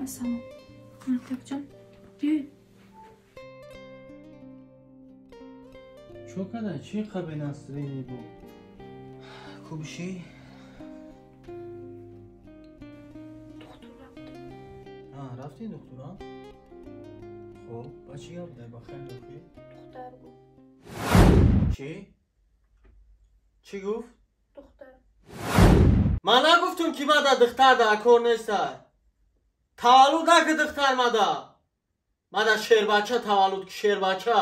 Ассалом. Мардакҷон, биёед. Чо када? Чӣ қабе настроение буд? Кубши? Духтур рафтам. А, рафтӣ духтура? Хоб, ба чӣ гап дай, ба хайр охир? Духтар гуфт. Чӣ? Чӣ гуфт? Духтар. Ман нагуфтум, ки мада духтар дар кор нестай. Таваллуд наки духтар мада. Мада шербача таваллуд ки, шербача.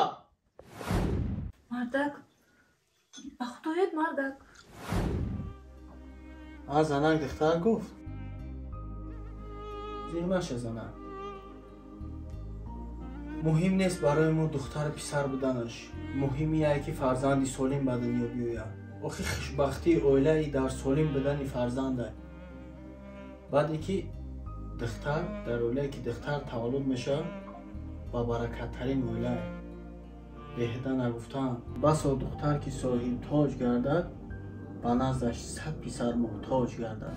Мардак. Ба худоят, мардак. А, занак духтар гуфт. Зир маша, занак. Муҳим нест барои мо духтару писар буданаш. Муҳим ие, ки фарзанди солим ба дунё биёяд. Охи хушбахтии оилаи дар солим будани фарзанда. Баъде ки духтар дар оилае ки духтар таваллуд мешавад, ба баракаттарин оилае. Беҳуда нагуфтаанд: басо духтар ки соҳибтоҷ гардад, ба наздаш 100 писар муҳтоҷ гардад.